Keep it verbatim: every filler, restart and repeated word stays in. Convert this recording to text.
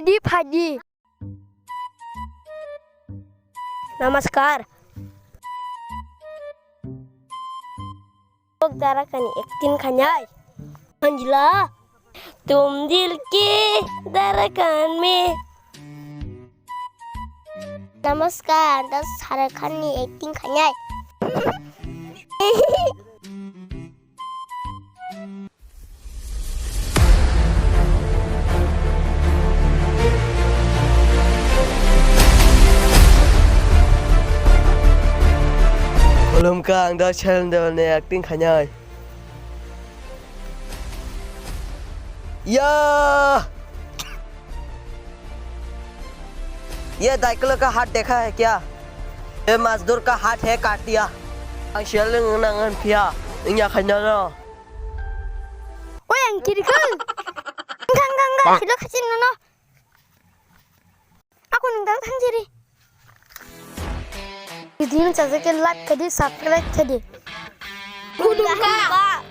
Di phadi. Namaskar. Tok dara kani acting khanai. Hanjila. Tum dil ki dara kan me. Namaskar, da Shah Rukh Khan ni acting khanai. Khulumkha, ang da Shalendra ni acting khanai. Ya! ये दाइकलो का हाथ देखा है क्या? ये मजदूर का हाथ है काट दिया। Ang sheleng nang phiya, ingya khaina no. Oi, ang kiri kang. Kang, kang, kang, silo khachin ngono. Aku nang dang thang jiri. Video chajak ke like khadi, subscribe khadi. Khulumkha.